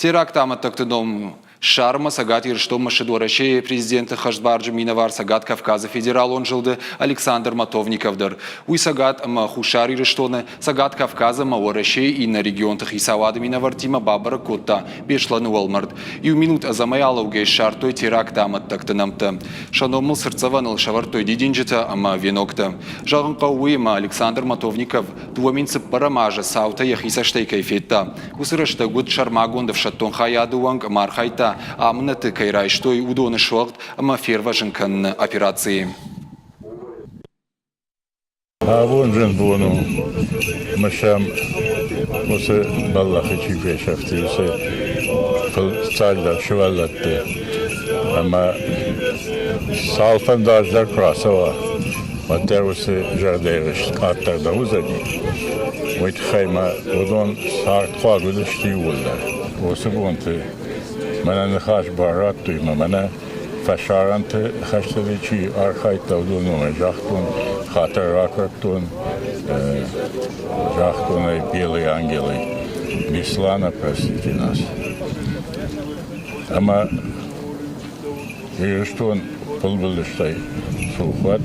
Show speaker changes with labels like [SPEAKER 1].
[SPEAKER 1] Теракты амӕттӕгты ном ссарынмӕ Цӕгат Ирыстонмӕ ссыд Уӕрӕсейы президенты хӕстбарджын минӕвар Цӕгат Кавказы федералон зылды Александр Матовников дӕр. Уый Цӕгат ӕмӕ Хуссар Ирыстоны, Цӕгат Кавказ ӕмӕ Уӕрӕсейы иннӕ регионты хицауады минӕвӕрттимӕ бабӕрӕг кодта Беслӕны уӕлмӕрд. Иу минут ӕдзӕмӕй алӕугӕйӕ ссардтой теракты амӕттӕгты нӕмттӕ. Сӕ номыл цыртдзӕвӕныл сӕвӕрдтой дидинджытӕ ӕмӕ веноктӕ. Зӕгъын хъӕуы уый, ӕмӕ Александр Матовников 2004 азы цаутӕ йӕхи цӕстӕй кӕй федта, Уыцы рӕстӕг уыд сӕрмагонд ӕфсӕддон хайады уӕнг ӕмӕ архайдта, амынӕты кӕй райстой, уыдоны суӕгъд ӕмӕ фервӕзын кӕныны операцийы.
[SPEAKER 2] Абон зын бон у, мысӕм уыцы бӕллӕхы чи фесӕфти, уыцы цалдӕр сывӕллӕтты. Ӕмӕ цал фӕндаг дӕр куы рацӕуа, уӕддӕр уыцы зӕрдӕйы рыст къаддӕр нӕ уыдзӕни. Уый тыххӕй ма уыдон цардхъуаг уыдысты иууылдӕр. Уыцы бонты мӕнӕ ныхас бар радтой ӕмӕ мӕнӕ фӕсарӕнты хӕстыты чи архайдта, уыдон номӕй загътон, хатыр ракуырдтон, загътон ӕй Белые ангелы Беслана, простите нас. Ӕмӕ Ирыстон фыдбылызтӕй цух уӕд.